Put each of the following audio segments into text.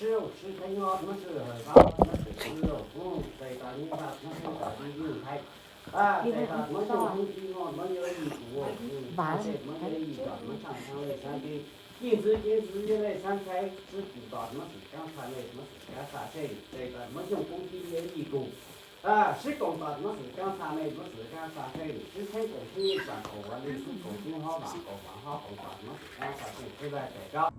Sib ua sib theeb ob, muab sib hawm ob, muab sib ua, tes tas nyiaj vaj, muab xeeb tas li yeej hais. Tes tas muab xyoob hoob tib ob, muab yooj yim kuv, muab yooj yim kom muab tshaaj tshaj lej xaab teb, yij ntxwv ceeb ntxwv yog lej xaab txhaib, sib koom tos muab xwm kaab txha lej, muab xwm kaab txha txheej, tes tas muab xyoob koob tib yooj yim kuv, sib koom tos muab xwm kaab txha lej, muab xwm kaab txha txheej, sib txheeb koom txheeb lej vaam koom vaam lej, txheeb koom txheeb hob vaam koom vaam hob, koom tos muab xwm kaab txha txheej, sib laj tes kaub.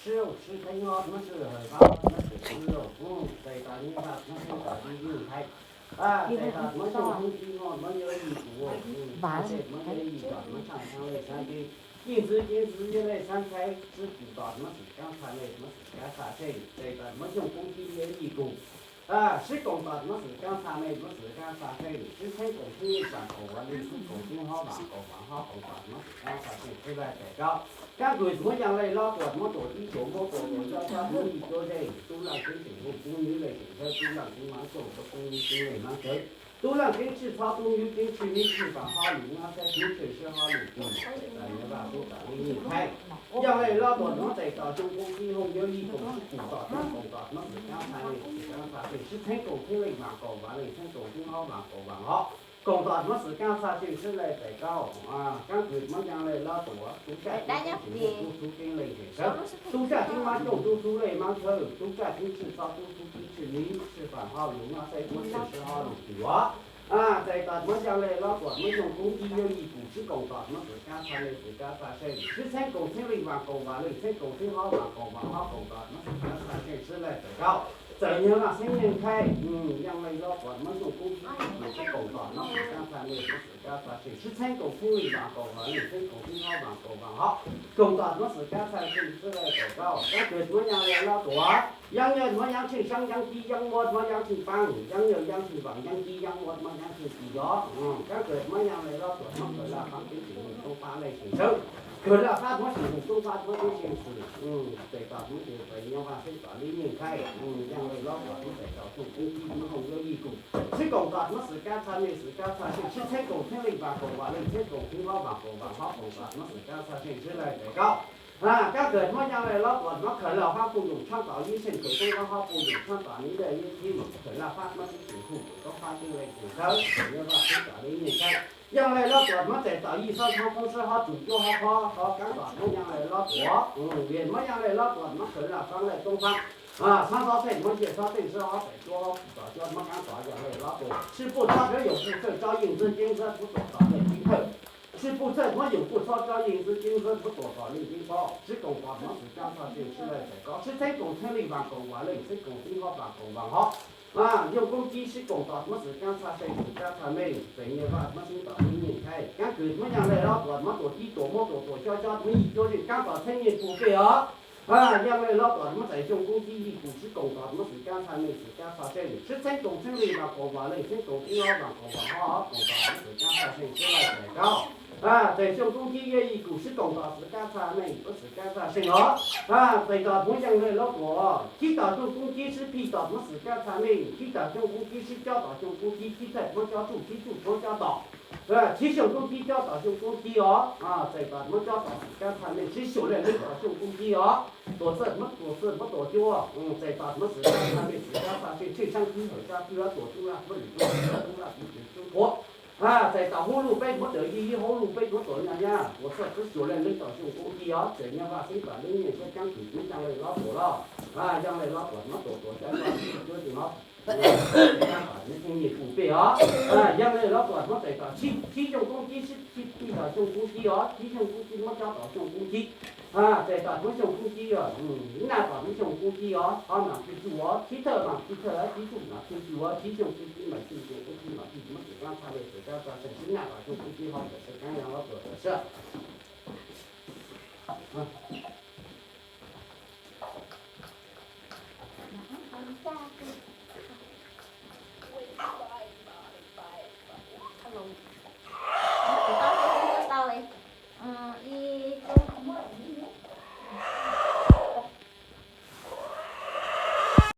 Sib ua sib theeb ob, muab sib hawm ob, muab sib ua, tes tas nyiaj vaj, muab xeeb tas li yeej hais. Tes tas muab xyoob hoob tib ob, muab yooj yim kuv, muab yooj yim kom muab tshaaj tshaj lej xaab teb, yij ntxwv ceeb ntxwv yog lej xaab txhaib, sib koom tos muab xwm kaab txha lej, muab xwm kaab txha txheej, tes tas muab xyoob koob tib yooj yim kuv, sib koom tos muab xwm kaab txha lej, muab xwm kaab txha txheej, sib txheeb koom txheeb lej vaam koom vaam lej, txheeb koom txheeb hob vaam koom vaam hob, koom tos muab xwm kaab txha txheej, sib laj tes kaub. Kaab kws muab yaam lej lob tuam, muab tuam tib tuam, muab tuam tuam cob cob, tub yij cuab zeej, tub laaj keeb tseem huj, tub nwb lej tseem txhawb, tub laaj keeb maab xyooj, tub nyub keeb lej maab tsawv, tub laaj keeb tshwj txhob, tub nyub keeb tshwj nib, tshwj faam hob lug nyob txhab, tub tshwj sib hob lug tug, tes tas nyiaj vaj xeeb tas li yeej hais. Yaam lej lob tuam muab tes tas xyoob koob tib hooj yooj yim kuv, sib koom tos muab, koom tos muab xwm kaab txha lej, xwm kaab txha txheej, sib txheeb koom txheeb lej vaam koom vaam lej, txheeb koom txheeb hob vaam koom vaam hob, koom tos muab xwm kaab txha txheej, sib laj tes kaub. Kaab kws muab yaam lej lob tuam, tub tshaj keeb tseem huj, tub txhub keeb lej tseem txhawb, tub tshaj keeb maab xyooj, tub txhub lej maab txhawb, tub tshaj keeb tshwj txhob, tub txhub keeb tshwj nib, tshwj faam hob lug nyob txhab, tub tshwj sib hob lug tug os. Tes tas muab yaam lej lob tuam, muab xyoob koob tib yooj yim kuv, sib koom tos muab xwm kaab txha lej, xwm kaab txha txheej, sib txheeb koom txheeb lej vaam koom vaam lej, txheeb koom txheeb hob vaam koom vaam hob, koom tos muab xwm kaab txha txheej, sib laj tes kaub. Txawm nyiaj vaj xeeb yeej hais, yaam lej lob tuam muab xyoob koob tib yooj yim kuv, sib koom tos muab xwm kaab txha lej, muab xwm kaab txha txheej, sib txheeb koom txheeb lej vaam koom vaam lej, txheeb koom txheeb hob vaam koom vaam hob, koom tos muab xwm kaab txha txheej, sib laj tes kaub. Kaab kws muab yaam lej lob tuam, yaab nyuaj muab yaab tsheej saab, yaab kib yaab muab yaab tsheej paab, yaab nyuaj yaab tsheej vaam, yaab kib yaab muab yaab tsheej kis os. Kaab kws muab yaam lej lob tuam, muab khaws laj faab keeb tseem huj, toob faab lej tseem txhawb, khaws laj faab muab tseem huj, toob faab muab keeb tseem xwm, tes tas muab tes tas nyiaj vaj xeeb tas li yeej hais. Yaam lej lob tuam muab tes tas xyoob koob tib muab hooj yooj yim kuv, sib koom tos muab xwm kaab txha lej, xwm kaab txha txheej, sib txheeb koom txheeb lej vaam koom vaam lej, txheeb koom txheeb hob vaam koom vaam hob, koom tos muab xwm kaab txha txheej, sib laj tes kaub. Kaab kws muab yaam lej lob tuam muab khaws laj faab puj yoom tshaab tom yib seej, khaws toob faab hob puj yoom tshaab tom nib lej yib thib, khaws laj faab muab keeb tseem huj, toob faab keeb lej tseem txhawb, nyiaj vaj xeeb tas li yeej hais. Yaam lej lob tuam muab tes tas yij xob txhob poob sib hob tsum cuab hob phob, kaab kws muab yaam lej lob tuam, vim muab yaam lej lob tuam muab khaws laj faab lej toob faab, xob txhob txheej muab ncej txhob txheej sib hob tes cuab hob tom cuab muab kaab kws yaam lej lob tuam, sib puj txhob sib yoom puj txhawj tsob yeej ntxwb ceeb ntxwb puv tuam tom lej ceeb txhawj, sib puj txhawj muab yoom puj txhob tsob yeej ntxwb ceeb ntxwb puv tuam tom lej ceeb pob, sib koom tos muab xwm kaab txha txheej, sib laj tes kaub. Sib txheeb koom txheeb lej vaam koom vaam lej, txheeb koom txheeb hob vaam koom vaam hob, yooj koob kib sib koom tos muab xwm kaab txha txheej, xwm kaab txha meej, tes nyiaj vaj muab xeeb tas li yeej hais. Kaab kws muab yaam lej lob tuam muab tuam tib tuam, muab tuam tuam cob cob, tub yij cuab zeej, kaab tos txheeb yeej puv pej os. Yaam lej lob tuam muab tes xyoob koob tib yim kuv, sib koom tos muab xwm kaab txha meej, xwm kaab txha txheej, sib txheeb koom txheeb lej vaam koom vaam lej, txheeb koom txheeb hob vaam koom vaam hob, koom tos muab xwm kaab txha txheej, sib laj tes kaub. Txais xyoo koob cib yog ib kuv sib koom tom xwm kab txha meej, muab xwm kab txha seej os. Txais tom hmoov yeej le lob tuam, khib tom xyoo koob cib sib phij tom muab xwm kab txha meej, khib tom xyoo koob cib sib cob tom xyoo koob cib, khib thawj muab cob tsuj, khib tsuj muab cob tom, khib xyoo koob cib cob tom xyoo koob cib os. Txais tom muab cob tom xwm kab txha meej, sib xyuas le leeb tom xyoo koob cib os. Tuam txawj muab tuam txawj muab tuam cuab, txais tom muab xwm kab txha meej, xwm kab txha seej, tsheej tshaab khib hawm sab khib lab tuam tub laj muab lwm tub tub laj tub tub qhuav. Txais tom hub luj peb muab tawm yij yij, hub luj peb muab tuam nyaj nyab, tuam txawj sib xyuas le leeb tom xyoo koob cib os. Txais nyaj vaj xeeb tom leej niaj sab ceeb twm muab yeej le lob tuam los, yeej le lob tuam muab tuam tuam xyab cuab tsis no nyiaj pum pej os. Yeej le lob tuam muab txais tom khib xyoo koob cib sib phij tom xyoo koob cib os, khib xyoo koob cib muab cob tom xyoo koob cib. Txais tom hmoov xyoo koob cib os, naj tom hmoov xyoo koob cib os, qhov mas khib tsuj os, khib thawj mas khib thawj, khib tsuj mas khib tsuj os, khib xyoo koob cib mas khib xyoo koob cib mas khib muab xwm kab txha le xwm kab txha seej, sib naj tom xyoo koob cib ho tawm xeeb kaab yog lob tuam tawm sab.